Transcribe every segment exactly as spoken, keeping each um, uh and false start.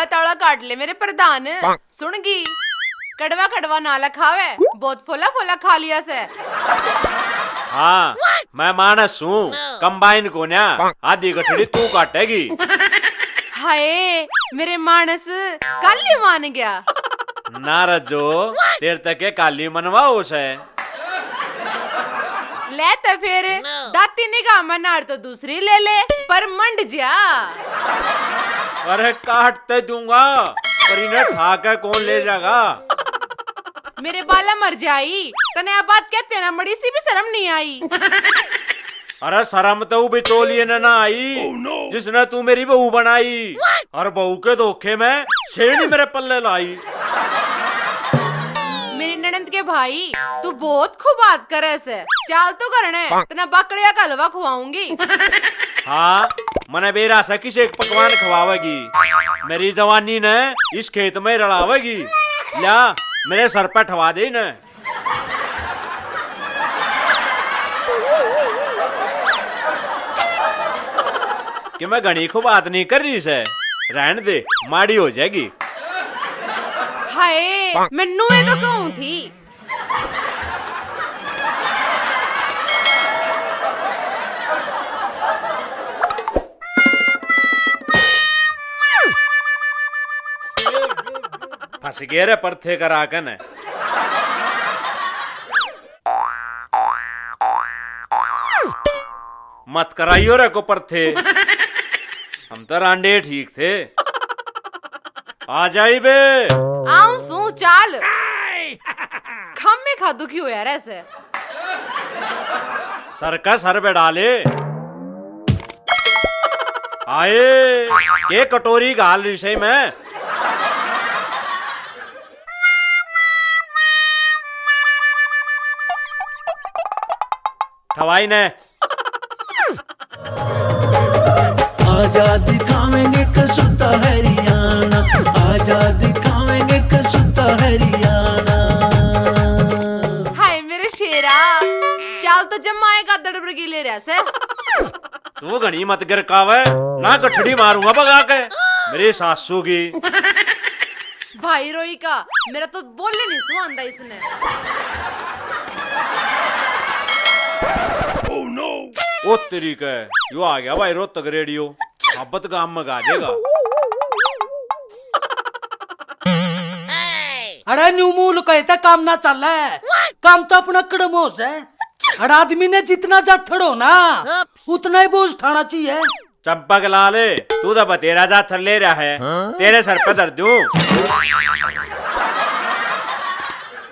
ताला काट ले मेरे प्रधान। सुन गई, कड़वा कड़वा ना लखावे, बहुत फोला फोला खा लिया से। हाँ, मैं मानस हूँ, कंबाइन कोन्या, आधी गठड़ी तू काटेगी। हाय, मेरे मानस काली मान गया। ना रजो, तेरे तक के काली मनवा हो से। ले तो फिर, दाती निगाह में नार तो दूसरी ले ले, पर मंड जा। अरे काट ते दूंगा, पर इन्हें ठा के कौन ले जाएगा? मेरे बाला मर जाई, तने आ बात कहते ना मड़ी सी भी शर्म नहीं आई। अरे शर्म तो वो बिचौलिए ने ना आई, जिसने तू मेरी बहू बनाई। और बहू के धोखे में शेरनी मेरे पल्ले लाई। मेरी ननद के भाई, तू बहुत खूब बात करे से। चाल तो करने, तना बाकड़िया का हलवा खुआऊंगी। हाँ, मने बेरा से किसे एक पकवान खवावेगी। मेरी जवानी ने इस खेत में रलावेगी। ल्या, मेरे सर पे ठवा दे इन्हें। कि मैं घणी खूब बात नहीं कर रही से, रहन दे, माड़ी हो जाएगी। हाय, मैं नुए तो कहूं थी। फंस गए रे परथे करा के न। मत कराइयो रे को परथे। हम तो रांडे ठीक थे। आ जाई बे। आऊं सूं, चाल। खामे खा दुखी होया रह से। सर का सर बैठा ले। आए, के कटोरी घाल रही सही में। ठवाई ने। आजा दिखावेंगे कसुता हरियाणा, आजा दिखावेंगे कसुता हरियाणा। हाय मेरे शेरा, चाल तो जमाए का दड़बड़गी ले रहा से। तू घणी मत गिरकावे, ना गठड़ी मारूंगा भगा के मेरी सासू की। भाई रोई का, मेरा तो बोले नहीं सुहांदा इसने। ओ तेरी के, यो आ गया भाई रोहतक रेडियो। साबत गाम में गा देगा। अरे न्यू मूल कहे ते काम ना चले, काम तो अपना कड़म हो से। अरे आदमी ने जितना जाथड़ हो ना, उतना ही बोझ उठाना चाहिए। चंपक लाल, तू तो बतेरा जाथड़ ले रहा है, तेरे सर पे धर दूं।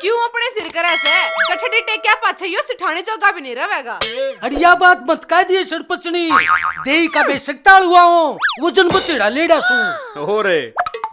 क्यों अपने सिर करे से? कठड़ी टेक्या पाछे यो सिठाने जोगा भी नहीं रहेगा। अरे या बात मत कह दिए सरपंचनी, देई का बेशक तालुआ हो, वजन बतेरा लेड़ा सू। हो रे,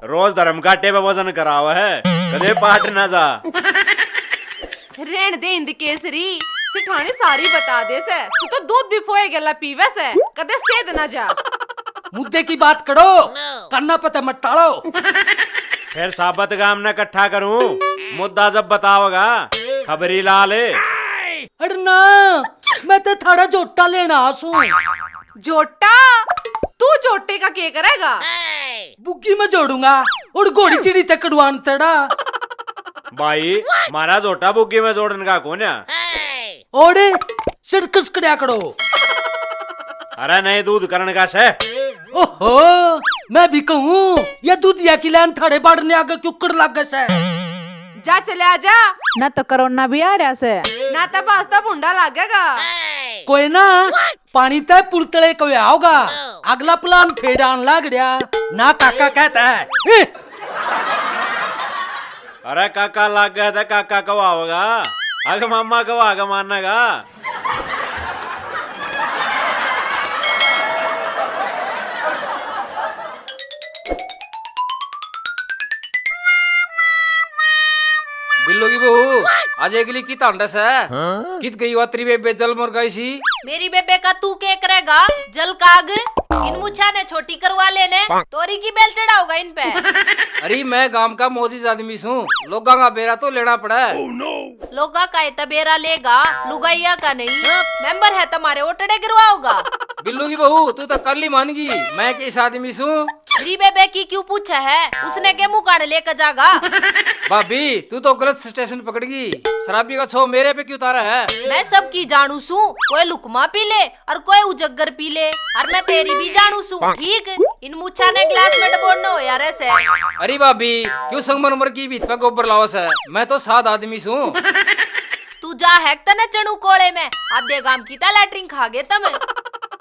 रोज धर्म काटे पे वजन करावा है, कदे पाट ना जा। रहन दे इंद केसरी, सिठानी सारी बता दे से। तू तो दूध भी फोए गेला पीवे से, कदे सेध ना जा। मुद्दे की बात करो, काना पता मत टालो। फिर साबत गाम ने इकट्ठा करूं, मुद्दा जब बताओगा, खबरी लाल। अरे ना, मैं तो थारा जोटा लेना आसूं। जोटा? तू जोटे का के करेगा? बुग्गी में जोड़ूंगा और घोड़ी चिड़ी तक कड़वान तेरा। भाई, मारा जोटा बुग्गी में जोड़न का कोन्या। ओड़े, सिर कस कड़या करो। अरे नहीं, दूध करण का से। ओहो, मैं भी कहूँ, ये दूधिया की लाइन थारे बाड़ने आगे क्यों कड़ लागे से? जा चले आ जा। ना तो कोरोना भी आ रहा से। ना तो पास्ता भुंडा लागेगा। कोई ना, पानी तय पुल तले को होगा। अगला प्लान फेर आन लाग रहा। ना काका कहता है। हिं। अरे काका लाग गया था, काका कब आओगा? अग मामा कब आगा मानेगा? बिल्लो की बहू, आज एकली की तांडस है? हाँ? कित गई वा तेरी बेबे जल मुर्गाई सी? मेरी बेबे का तू के करेगा? जल काग, इन मुछा ने छोटी करवा लेने, तोरी की बेल चढ़ाओगा इन पे। अरे मैं गांव का मोजिज आदमी सूं, लोगां का बेरा तो लेना पड़े। लोगा का इतना बेरा लेगा, लुगाइया का नहीं। मेंबर है तुम्हारे ओटड़े गिरवाओगा। बिल्लू की बहू, तू तो कल ही मान गई, मैं किस आदमी सूं? मेरी बेबे की क्यों पूछे है? उसने के मुंह काढ़ लेके जागा? भाभी, तू तो गलत स्टेशन पकड़ गई। शराबी का छो मेरे पे क्यों तारा है? मैं सबकी जानू सूं, कोई लुकमा पी ले और कोई उजगर पी ले, और मैं तेरी भी जानू सूं। ठीक, इन मुच्छा ने गिलास में डबोड़ना हो यार ऐसे। अरे भाभी, क्यों संगमरमर की भीत पे गोबर लावा से? मैं तो साद आदमी सूं। तू जा हैक तने चणू कोले में, आधे गांव की ता लैटरिन खा गए तम।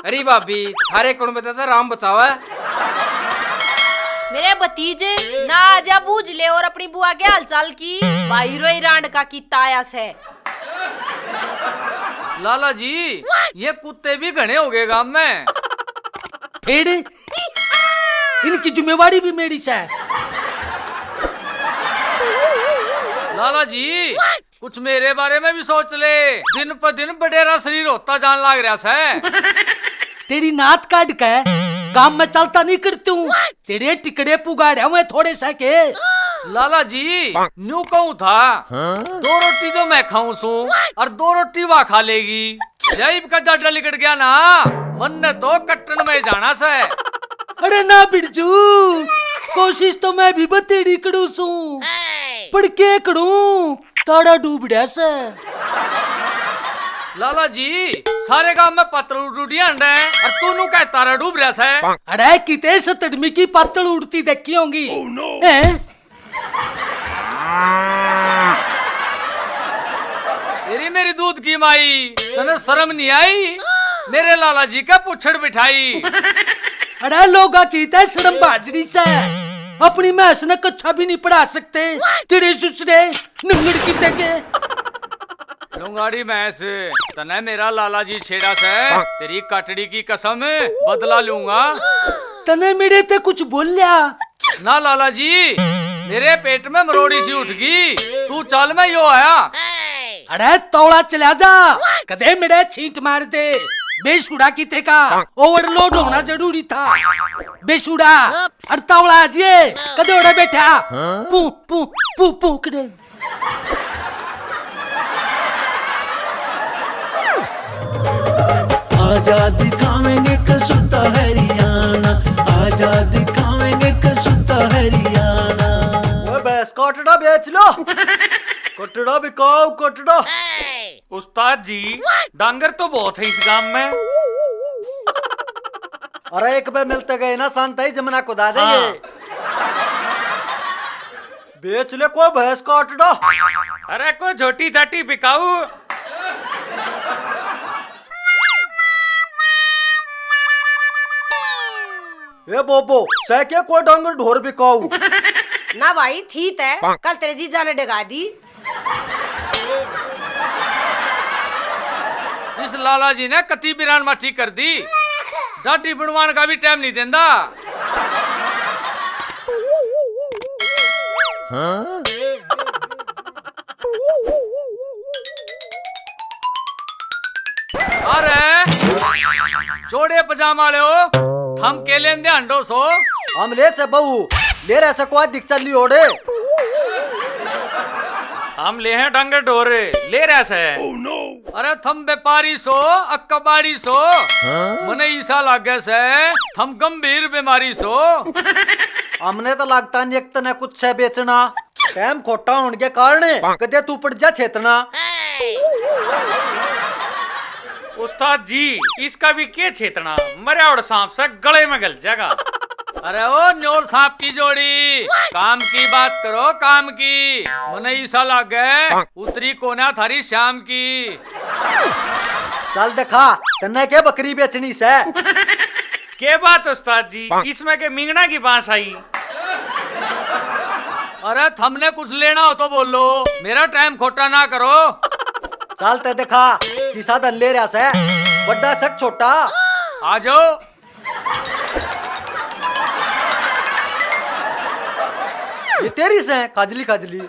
अरे भाभी, थारे कुण बताता राम बचावा? मेरे भतीजे, ना आजा बूझ ले और अपनी बुआ के हालचाल की। भाई रोई रांड का किता आया से। लाला जी, ये कुत्ते भी घणे हो गए गांव में। फिर इनकी जिम्मेवारी भी मेरी से। लाला जी, कुछ मेरे बारे में भी सोच ले। दिन प दिन बडेरा शरीर होता जान लाग रहा से। तेरी नात काट के काम में चलता नहीं करती हूँ। तेरे टिकड़े पुगाड़े हुए थोड़े से के। लाला जी, न्यू कहूँ था, दो रोटी तो मैं खाऊं सूं और दो रोटी वा खा लेगी। जैब का जाडा लिकड़ गया ना, मन ने तो कट्टन में जाना से। अरे ना बिरजू, कोशिश तो मैं भी बतेड़ी करूं सूं, पर के करूं, तारा डूबड़ा से। लाला जी, सारे गांव में पत्तल उड़ उड़िया हंडे, और तू नू कह तारा डूब रहा से। अरे किते सतडमी की पत्तल उड़ती देखी होंगी। हैं? तेरी मेरी दूध की माई, तने शर्म नहीं आई? मेरे लाला जी का पुछड़ बिठाई। अरे लोगा की तै शर्म भाजड़ी से, अपनी भैंस ने कच्छा भी नहीं पढ़ा सकते। तेरे सुसरे नंगड़ की तै के। लुंगाड़ी भैंस, तने मेरा लाला जी छेड़ा से, तेरी काटड़ी की कसम, बदला लूंगा। तने मेरे ते कुछ बोल लिया? ना लाला जी, मेरे पेट में मरोड़ी सी उठ गई। तू चाल, मैं यो आया। अरे तौला चला जा, कदे मेरे छींट मार दे। बेसुड़ा की तेका overload होना जरूरी था। बेसुड़ा, अरे तौला आ जिए, कदे ओड़े बैठा। पू, पू, पू, पू करे। आजा दिखावेंगे कसूता हरियाणा, आजा दिखावेंगे कसूता हरियाणा। ओए भैंस, कटड़ा बेच लो। कटड़ा बिकाओ, कटड़ा। उस्ताद जी, डांगर तो बहुत है इस गांव में। अरे एक बार मिलते गए ना, शांत ही जमना को दा देंगे। हाँ। बेच ले कोई भैंस काटड़ा। अरे कोई झोटी झाटी बिकाऊ। ए बोबो, सै के कोई डांगर ढोर बिकाऊ? ना भाई, थी तै, कल तेरे जीजा ने डगा दी। इस लाला जी ने कती बिरान माठी कर दी, दाढ़ी बनवान का भी टाइम नहीं देंदा। अरे जोड़े पजामा वाले हो, थम के लेंदे हंडो सो? हम ले से बहू, ले रहे से कोई दिख चली ओड़े। हम ले हैं डंगर ढोर, ले रहे से। अरे थम व्यापारी सो, अ कबाड़ी सो? मने ईसा लागे से थम गंभीर बीमारी सो। हमने तो लगता नहीं एक तने कुछ है बेचना। टाइम खोटा होने के कारण कदे तू पड़ जा छेतना। उस्ताद जी, इसका भी के छेतना, मरया और सांप से गले में घल जाएगा। अरे ओ न्योल सांप की जोड़ी, काम की बात करो, काम की। मने ईसा लागे उतरी कोना थारी शाम की। चल दिखा, तन्ने के बकरी बेचनी से? के बात उस्ताद जी, इसमें के मिंगना की बांस आई? अरे थमने कुछ लेना हो तो बोलो, मेरा टाइम खोटा ना करो। चल ते दिखा, किसा धन ले रहा से, बड़ा सक छोटा। आ जाओ। ये तेरी से, खजली खजली।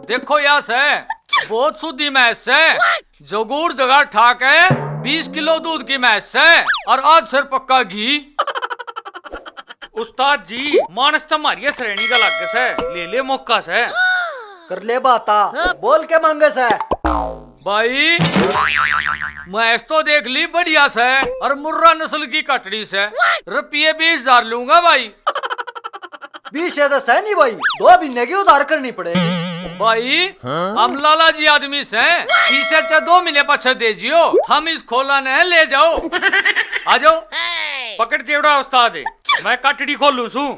देखो या से, बहुत शुद्धि में से, जगूर जगह ठाक है, बीस किलो दूध की भैंस से, और आज सिर पक्का घी। उस्ताद जी, मानस तो मारिए श्रेणी का लागे से, ले ले मौका से। कर ले बाता, बोल के मांगे से। भाई, भैंस तो देख ली, बढ़िया सै, और मुर्रा नस्ल की कटड़ी सै। रुपये बीस हजार लूंगा भाई। बीस है तो सै नहीं भाई, दो महीने की उधार करनी पड़ेगी। भाई, हम लाला जी आदमी सै, इसे चा दो महीने पाछे दे जियो, हम इस खोला ने ले जाओ। आ जाओ। पकड़ चेवड़ा उस्ताद, मैं कटड़ी खोलूं सूं।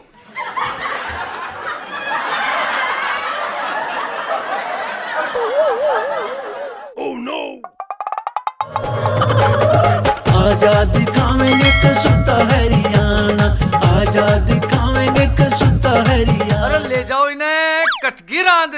आजा दिखावेंगे कसुता हरियाणा, आजा दिखावेंगे कसुता हरियाणा। अरे ले जाओ इन्हें कटगी रांद।